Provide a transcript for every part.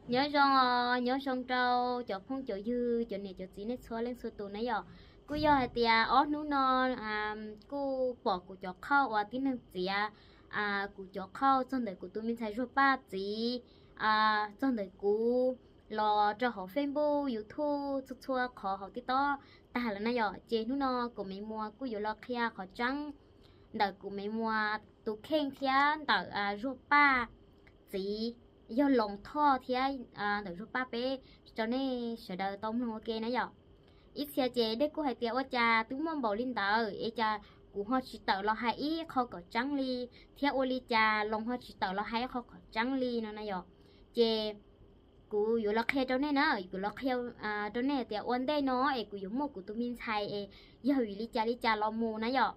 Nyob zoo, nyob zoo rau cov phooj cov ywg, cov niam cov txiv nej txhua leej txhua tus na yom. Kuj yog hais tias ob hnub no kuj pom kuv cov qhauj uas tib neeg txiav kuv cov qhauj txog ntawm kuv tus me ntxhais Zuag Paj txiv, txog ntawm kuv los rau hauv Facebook, YouTube, txhua txhua qhov hauv TikTok tag lawm na yom. Ces hnub no kuv Me Muas kuj yuav los qhia qhov tseeb ntawm kuv Me Muas tus kheej thiab ntawm Zuag Paj txiv, yog Loos Thoj thiab ntawm Zuag Paj peb rau nej sawv daws tau mloog ua ke na yom. Ib txhia ces nej kuj hais tias ua cas twb muaj npaum li ntawd es cas kuv ho tsis tawm los hais ib qho kom tseeb li, thiab ua li cas Loos ho tsis tawm los hais ib qho kom tseeb li no na yom. Ces kuv yuav los qhia rau nej na, kuv los qhia rau nej tias ua ntej no es kuv yuav muaj kuv tus me ntxhais es yog vim li cas li cas los mus na yom.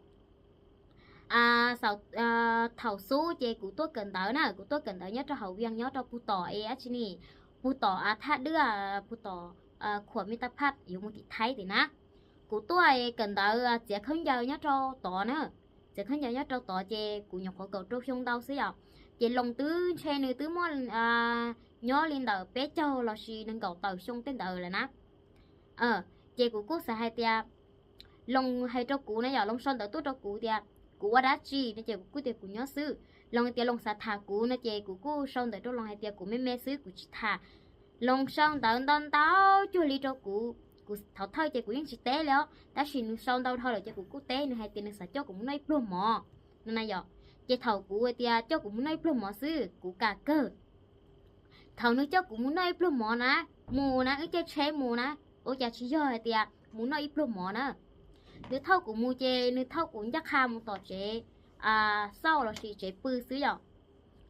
Thaum xub ces kuv tuaj kawm ntawv na, kuv tuaj kawm ntawv nyob rau hauv Vias nyob rau Pus Tom es dab tsi ni, Pus Tom Thaj Dwb, Pus Tom khuam Me Tag Phaj yuav mus tim Thaib tim na. Kuv tuaj kawm ntawv txiav khaub ncaws nyob rau tod na, txiav khaub ncaws nyob rau tod ces kuv nyuam qhuav kaum rau xyoo ntau xwb yom. Ces Loos twb ntshe nws twb muaj nyob li ntawm peb caug los sis nees nkaum tawm xyoo tej ntawd lawm na. Ces kuv kuj xav hais tias, Loos hais rau kuv na yom, Loos sau ntawv tuaj rau kuv tias kuv ua dab tsi no ces kuv kuj tias kuv nyob xwb. Loos tias Loos xav tham kuv no ces kuv kuj sau ntawv rau Loos hais tias kuv me me xwb kuv tsis tham. Loos sau ntawv ntau ntau cuag li rau kuv, kuv thov thawj ces kuv yeej tsis teb li os, tab sis nws sau ntau dhau lawm ces kuv kuj teb nws hais tias nws xav coj kuv mus noj ib pluag mov no na yom. Ces thaum kuv hais tias coj kuv mus noj ib pluag mov xwb kuv kam kawg. Thaum nws coj kuv mus noj ib pluag mov na, mus na wb caij tsheb mus na, ua cas tsis yog hais tias mus noj ib pluag mov na. Nws thauj kuv mus ces nws thauj kuv ncaj qha mus tom tsev xauj los sis tsev pw xwb yom.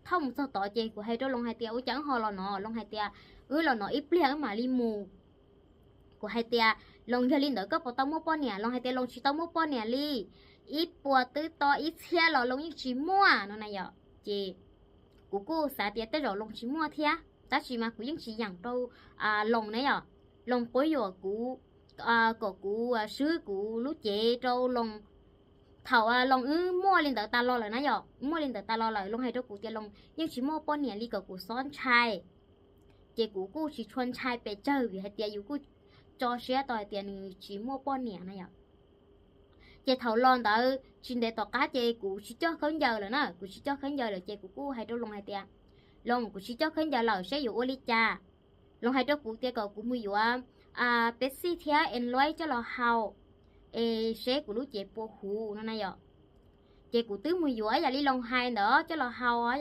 Thauj mus txog tod ces kuv hais rau Loos hais tias ua cas wb ho los no, Loos hais tias wb los no ib pliag wb mam li mus. Kuv hais tias Loos yog li ntawd koj puas tau muaj poj niam? Loos hais tias Loos tsis tau muaj poj niam li, ib puas twb to ib txhiab los Loos yeej tsis muaj no na yom. Ces kuv kuj xav tias tej zaum Loos tsis muaj thiab, tab sis mas kuv yeej tsis yeem rau Loos na yom. Loos quab yuam kuv kom kuv swb kuv lub cev rau Loos. Thaum Loos wb muaj li ntawd tas los lawm na yom, muaj li ntawd tas los lawm Loos hais rau kuv tias Loos yeej tsis muaj poj niam li kom kuv txhob ntshai. Ces kuv kuj tsis tshua ntshai pes tsawg vim hais tias yus kuj tso siab tau hais tias nws tsis muaj poj niam na yom. Ces thaum los ntawd tsis ntev tom qab ces kuv tsis coj khaub ncaws lawm na, kuv tsis coj khaub ncaws lawm ces kuv kuj hais rau Loos hais tias, Loos, kuv tsis coj khaub ncaws lawm seb yuav ua li cas. Loos hais rau kuv tias kom kuv mus yuav Pepsi thiab Enlois coj los haus es seb kuv lub cev puas huv no na yom. Ces kuv twb mus yuav yam li Loos hais ntawd coj los haus